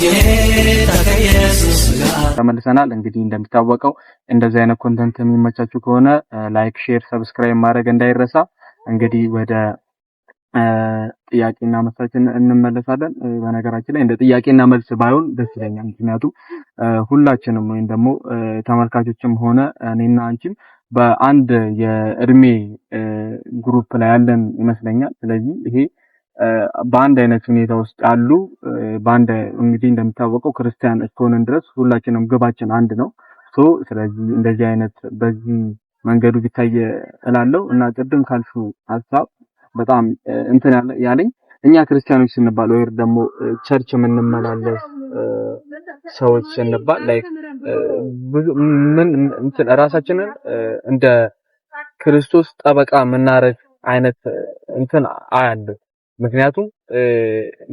ከጌታ ከኢየሱስ ጋር። ተመልሰናል። እንግዲህ እንደሚታወቀው እንደዚህ አይነት content የሚመቻችሁ ከሆነ like፣ share፣ subscribe ማድረግ እንዳይረሳ። እንግዲህ ወደ ጥያቄና መልሳችን እንመለሳለን። በነገራችን ላይ እንደ ጥያቄና መልስ ባይሆን ደስ ይለኛል። ምክንያቱም ሁላችንም ወይም ደግሞ ተመልካቾችም ሆነ እኔና አንቺም በአንድ የእድሜ group ላይ ያለን ይመስለኛል። ስለዚህ ይሄ በአንድ አይነት ሁኔታ ውስጥ ያሉ፣ በአንድ እንግዲህ እንደሚታወቀው ክርስቲያን እስከሆንን ድረስ ሁላችንም ግባችን አንድ ነው። So ስለዚህ እንደዚህ አይነት በዚህ መንገዱ ቢታይ እላለሁ። እና ቅድም ካልሽው ሀሳብ በጣም እንትን ያለኝ፣ እኛ ክርስቲያኖች ስንባል ወይ ደግሞ church የምንመላለስ ሰዎች ስንባል like ብዙ ምን እንትን ራሳችንን እንደ ክርስቶስ ጠበቃ የምናደርግ አይነት እንትን አያለሁ። ምክንያቱም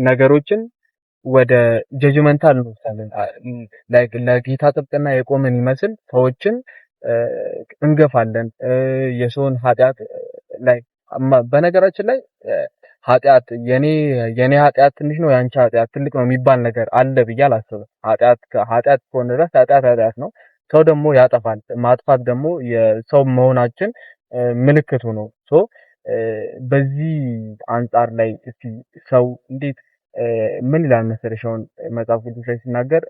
ነገሮችን ወደ judgmental እንወስዳለን። Like ለጌታ ጥብቅና የቆምን ይመስል ሰዎችን እንገፋለን። የሰውን ኃጢአት like በነገራችን ላይ ኃጢአት የኔ ኃጢአት ትንሽ ነው፣ ያንቺ ኃጢአት ትልቅ ነው የሚባል ነገር አለ ብዬ አላስብም። ኃጢአት ኃጢአት ከሆነ ድረስ ኃጢአት ኃጢአት ነው። ሰው ደግሞ ያጠፋል። ማጥፋት ደግሞ የሰው መሆናችን ምልክቱ ነው። So በዚህ አንጻር ላይ እስቲ ሰው እንዴት ምን ይላል መሰለሽ፣ አሁን መጽሐፍ ቅዱስ ላይ ሲናገር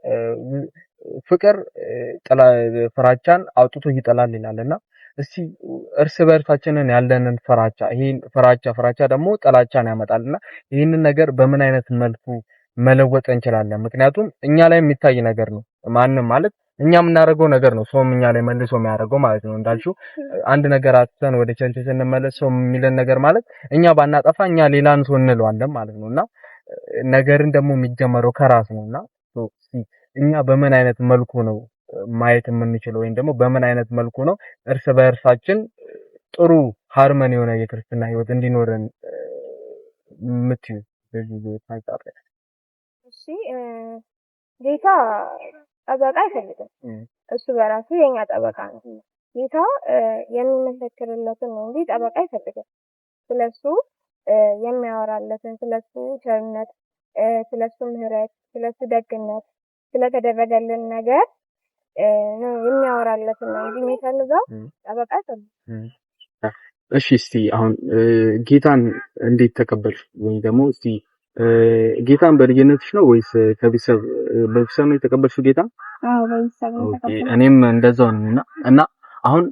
ፍቅር ፍራቻን አውጥቶ ይጥላል ይላል። እና እስቲ እርስ በእርሳችንን ያለንን ፍራቻ፣ ይሄን ፍራቻ ደግሞ ጥላቻን ያመጣልና ይህንን ነገር በምን አይነት መልኩ መለወጥ እንችላለን? ምክንያቱም እኛ ላይ የሚታይ ነገር ነው። ማንም ማለት እኛ የምናደርገው ነገር ነው ሰውም እኛ ላይ መልሶ የሚያደርገው ማለት ነው። እንዳልሽው አንድ ነገር አጥተን ወደ church ስንመለስ ሰው የሚለን ነገር ማለት እኛ ባናጠፋ እኛ ሌላን ሰው እንለዋለን ማለት ነው። እና ነገርን ደግሞ የሚጀመረው ከራስ ነውና እኛ በምን አይነት መልኩ ነው ማየት የምንችለው ወይም ደግሞ በምን አይነት መልኩ ነው እርስ በእርሳችን ጥሩ harmony የሆነ የክርስትና ህይወት እንዲኖረን የምትዩ በዚህ አንጻር ላይ? እሺ፣ ጌታ ጠበቃ አይፈልግም። እሱ በራሱ የኛ ጠበቃ ነው። ጌታ የሚመሰክርለትን ነው እንጂ ጠበቃ አይፈልግም። ስለሱ የሚያወራለትን፣ ስለሱ ቸርነት፣ ስለሱ ምሕረት፣ ስለሱ ደግነት፣ ስለተደረገልን ነገር ነው የሚያወራለትን ነው እንጂ የሚፈልገው፣ ጠበቃ አይፈልግም። እሺ፣ እስቲ አሁን ጌታን እንዴት ተቀበልሽ? ወይ ደግሞ እስቲ ጌታን በልጅነትሽ ነው ወይስ ከቤተሰብ፣ በቤተሰብ ነው የተቀበልሽው ጌታን? አዎ፣ በቤተሰብ ነው የተቀበልኩት። እኔም እንደዛው ነው። እና አሁን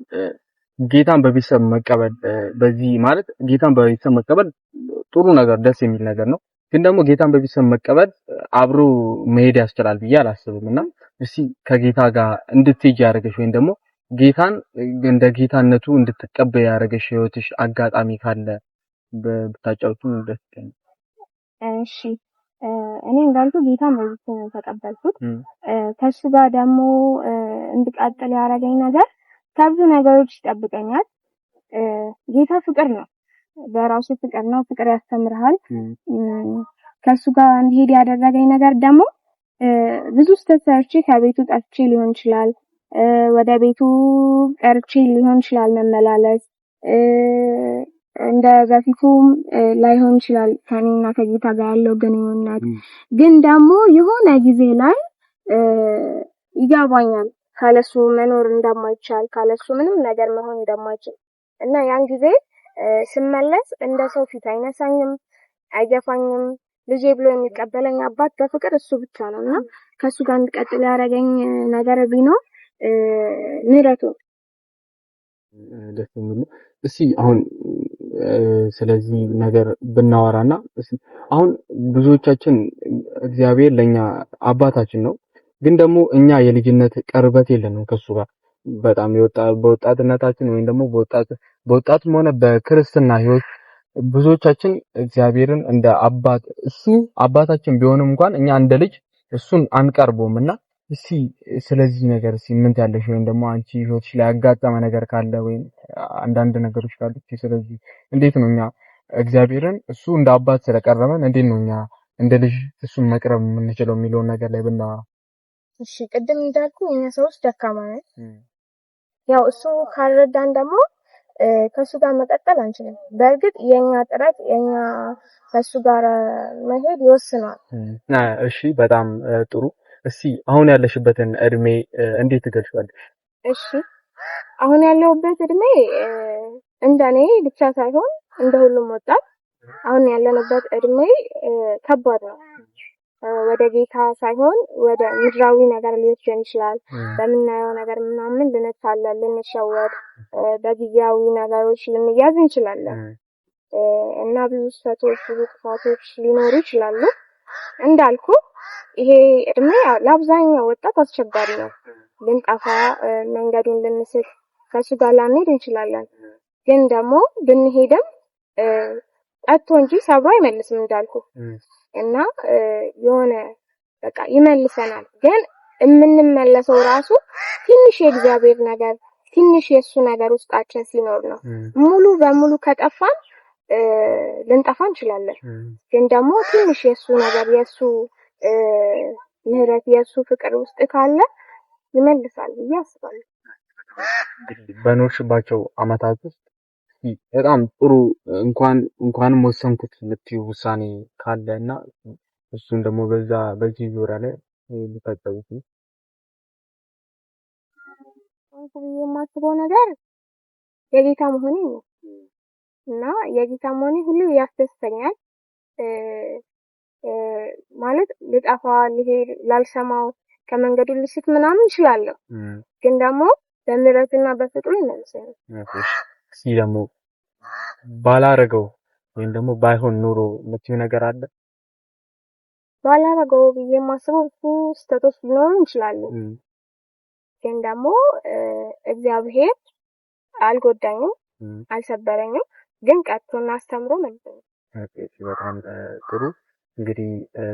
ጌታን በቤተሰብ መቀበል፣ በዚህ ማለት ጌታን በቤተሰብ መቀበል ጥሩ ነገር፣ ደስ የሚል ነገር ነው። ግን ደግሞ ጌታን በቤተሰብ መቀበል አብሮ መሄድ ያስችላል ብዬ አላስብም። እና እስቲ ከጌታ ጋር እንድትሄጂ ያደረገሽ ወይም ደግሞ ጌታን እንደ ጌታነቱ እንድትቀበይ ያደረገሽ ህይወትሽ አጋጣሚ ካለ ብታጫውቱን ደስ ይለኛል። እሺ፣ እኔ እንዳልኩ ጌታን በቤተሰብ ነው የተቀበልኩት። ከሱ ጋር ደግሞ እንድቀጥል ያደረገኝ ነገር ከብዙ ነገሮች ይጠብቀኛል። ጌታ ፍቅር ነው፣ በራሱ ፍቅር ነው። ፍቅር ያስተምርሃል። ከሱ ጋር እንዲሄድ ያደረገኝ ነገር ደግሞ ብዙ ስህተት ሰርቼ ከቤቱ ጠፍቼ ሊሆን ይችላል። ወደ ቤቱ ቀርቼ ሊሆን ይችላል፣ መመላለስ እንደ በፊቱም ላይሆን ይችላል ከኔና ከጌታ ጋር ያለው ግንኙነት። ግን ደግሞ የሆነ ጊዜ ላይ ይገባኛል ካለሱ መኖር እንደማይቻል፣ ካለሱ ምንም ነገር መሆን እንደማይችል። እና ያን ጊዜ ስመለስ እንደ ሰው ፊት አይነሳኝም፣ አይገፋኝም። ልጄ ብሎ የሚቀበለኝ አባት በፍቅር እሱ ብቻ ነው። እና ከእሱ ጋር እንድቀጥል ያደረገኝ ነገር ቢኖር ምህረቱ። ደስ የሚል ነው። እስቲ አሁን ስለዚህ ነገር ብናወራና አሁን ብዙዎቻችን እግዚአብሔር ለኛ አባታችን ነው፣ ግን ደግሞ እኛ የልጅነት ቅርበት የለንም ከሱ ጋር። በጣም በወጣትነታችን ወይም ደግሞ በወጣትም ሆነ በክርስትና ህይወት ብዙዎቻችን እግዚአብሔርን እንደ አባት፣ እሱ አባታችን ቢሆንም እንኳን እኛ እንደ ልጅ እሱን አንቀርበውም። እና እስቲ ስለዚህ ነገር እስቲ ምን ትያለሽ? ወይም ደግሞ አንቺ ህይወትሽ ላይ ያጋጠመ ነገር ካለ ወይም አንዳንድ ነገሮች ካሉ፣ ስለዚህ እንዴት ነው እኛ እግዚአብሔርን እሱ እንደ አባት ስለቀረበን እንዴት ነው እኛ እንደ ልጅ እሱን መቅረብ የምንችለው የሚለውን ነገር ላይ ብናወራ። እሺ፣ ቅድም እንዳልኩ እኛ ሰዎች ደካማ ነን። ያው እሱ ካልረዳን ደግሞ ከእሱ ጋር መቀጠል አንችልም። በእርግጥ የኛ ጥረት የኛ ከእሱ ጋር መሄድ ይወስነዋል። እሺ፣ በጣም ጥሩ። እስቲ አሁን ያለሽበትን እድሜ እንዴት ትገልጪዋለሽ? እሺ፣ አሁን ያለሁበት እድሜ እንደኔ ብቻ ሳይሆን እንደ ሁሉም ወጣት አሁን ያለንበት እድሜ ከባድ ነው። ወደ ጌታ ሳይሆን ወደ ምድራዊ ነገር ሊወስደን ይችላል። በምናየው ነገር ምናምን ልንታለል፣ ልንሸወድ፣ በጊዜያዊ ነገሮች ልንያዝ እንችላለን እና ብዙ ስህተቶች፣ ብዙ ጥፋቶች ሊኖሩ ይችላሉ። እንዳልኩ ይሄ እድሜ ለአብዛኛው ወጣት አስቸጋሪ ነው። ልንጠፋ፣ መንገዱን ልንስት፣ ከእሱ ጋር ላንሄድ እንችላለን። ግን ደግሞ ብንሄድም ጠጥቶ እንጂ ሰብሮ አይመልስም እንዳልኩ እና የሆነ በቃ ይመልሰናል። ግን የምንመለሰው ራሱ ትንሽ የእግዚአብሔር ነገር ትንሽ የእሱ ነገር ውስጣችን ሲኖር ነው። ሙሉ በሙሉ ከጠፋን ልንጠፋ እንችላለን። ግን ደግሞ ትንሽ የእሱ ነገር የእሱ ምህረት የእሱ ፍቅር ውስጥ ካለ ይመልሳል ብዬ አስባለሁ። በኖርሽባቸው አመታት ውስጥ በጣም ጥሩ እንኳንም ወሰንኩት የምትይው ውሳኔ ካለ እና እሱን ደግሞ በዚህ ዙሪያ ላይ ልታጫውቺኝ። ብዬ የማስበው ነገር የጌታ መሆኔ ነው እና የጌታ መሆኔ ሁሉ ያስደስተኛል። ማለት ልጠፋ፣ ልሄድ፣ ላልሰማው፣ ከመንገዱ ልስት ምናምን እችላለሁ። ግን ደግሞ በምህረቱና በፍቅሩ ይመልሰኛል። እስኪ ደግሞ ባላረገው ወይም ደግሞ ባይሆን ኑሮ የምትይው ነገር አለ? ባላረገው ብዬ የማስበው ብዙ ስህተቶች ሊኖሩ ይችላሉ። ግን ደግሞ እግዚአብሔር አልጎዳኝም፣ አልሰበረኝም። ግን ቀጥቶና አስተምሮ መልሶኛል። በጣም ጥሩ። እንግዲህ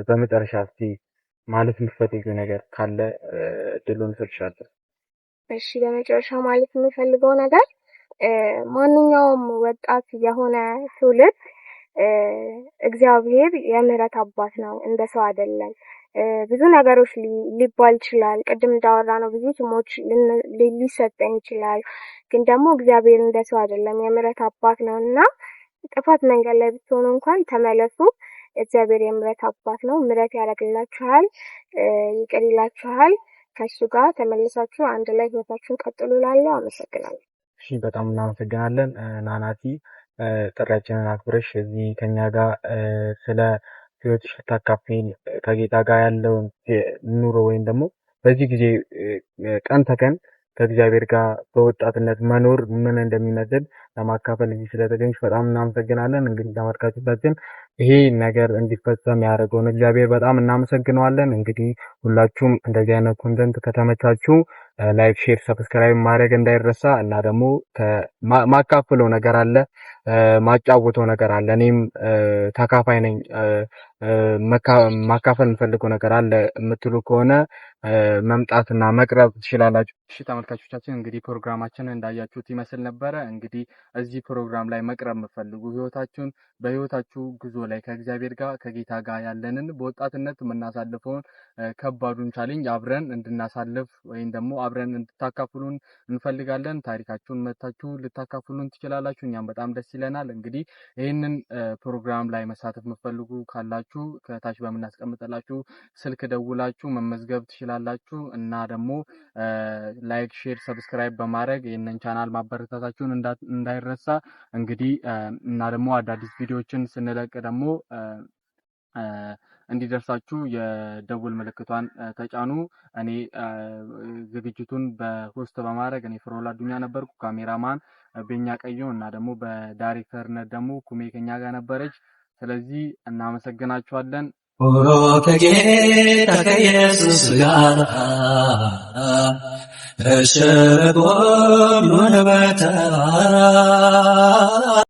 በመጨረሻ እስኪ ማለት የምትፈልጊው ነገር ካለ እድሉን እሰጥሻለሁ። እሺ፣ በመጨረሻ ማለት የምፈልገው ነገር ማንኛውም ወጣት የሆነ ትውልድ እግዚአብሔር የምህረት አባት ነው፣ እንደ ሰው አይደለም። ብዙ ነገሮች ሊባል ይችላል። ቅድም እንዳወራ ነው ብዙ ስሞች ሊሰጠን ይችላል። ግን ደግሞ እግዚአብሔር እንደ ሰው አይደለም፣ የምህረት አባት ነው እና ጥፋት መንገድ ላይ ብትሆኑ እንኳን ተመለሱ። እግዚአብሔር የምህረት አባት ነው። ምህረት ያደርግላችኋል፣ ይቅር ይላችኋል። ከእሱ ጋር ተመልሳችሁ አንድ ላይ ህይወታችሁን ቀጥሉ እላለሁ። አመሰግናለሁ። እሺ፣ በጣም እናመሰግናለን ናናቲ፣ ጥሪያችንን አክብረሽ እዚህ ከኛ ጋር ስለ ህይወትሽ ልታካፍይን ከጌታ ጋር ያለውን ኑሮ ወይም ደግሞ በዚህ ጊዜ ቀን ተቀን ከእግዚአብሔር ጋር በወጣትነት መኖር ምን እንደሚመስል ለማካፈል እዚህ ስለተገኘሽ በጣም እናመሰግናለን። እንግዲህ ተመልካቾቻችን ይሄ ነገር እንዲፈጸም ያደረገውን እግዚአብሔር በጣም እናመሰግነዋለን። እንግዲህ ሁላችሁም እንደዚህ አይነት content ከተመቻችሁ like፣ share፣ subscribe ማድረግ እንዳይረሳ እና ደግሞ ማካፍለው ነገር አለ፣ ማጫወተው ነገር አለ፣ እኔም ተካፋይ ነኝ፣ ማካፈል የምፈልገው ነገር አለ የምትሉ ከሆነ መምጣትና መቅረብ ትችላላችሁ። እሺ ተመልካቾቻችን እንግዲህ ፕሮግራማችንን እንዳያችሁት ይመስል ነበረ። እንግዲህ እዚህ ፕሮግራም ላይ መቅረብ የምትፈልጉ ህይወታችሁን በህይወታችሁ ጉዞ ላይ ከእግዚአብሔር ጋር ከጌታ ጋር ያለንን በወጣትነት የምናሳልፈውን ከባዱን challenge አብረን እንድናሳልፍ ወይም ደግሞ አብረን እንድታካፍሉን እንፈልጋለን። ታሪካችሁን መታችሁ ልታካፍሉን ትችላላችሁ። እኛም በጣም ደስ ይለናል። እንግዲህ ይህንን ፕሮግራም ላይ መሳተፍ የምትፈልጉ ካላችሁ ከታች በምናስቀምጥላችሁ ስልክ ደውላችሁ መመዝገብ ትችላላችሁ እና ደግሞ like፣ share፣ subscribe በማድረግ ይህንን ቻናል ማበረታታችሁን እንዳይረሳ። እንግዲህ እና ደግሞ አዳዲስ ቪዲዮዎችን ስንለቅ ደግሞ እንዲደርሳችሁ የደውል ምልክቷን ተጫኑ። እኔ ዝግጅቱን በ host በማድረግ እኔ ፍሮላ አዱኛ ነበርኩ። ካሜራማን ቤኛ ቀዮ እና ደግሞ በዳይሬክተርነት ደግሞ ኩሜ ከኛ ጋር ነበረች። ስለዚህ እናመሰግናችኋለን። ሆኖ ከጌታ ከኢየሱስ ጋር በሸለቆም ሆነ በተራራ።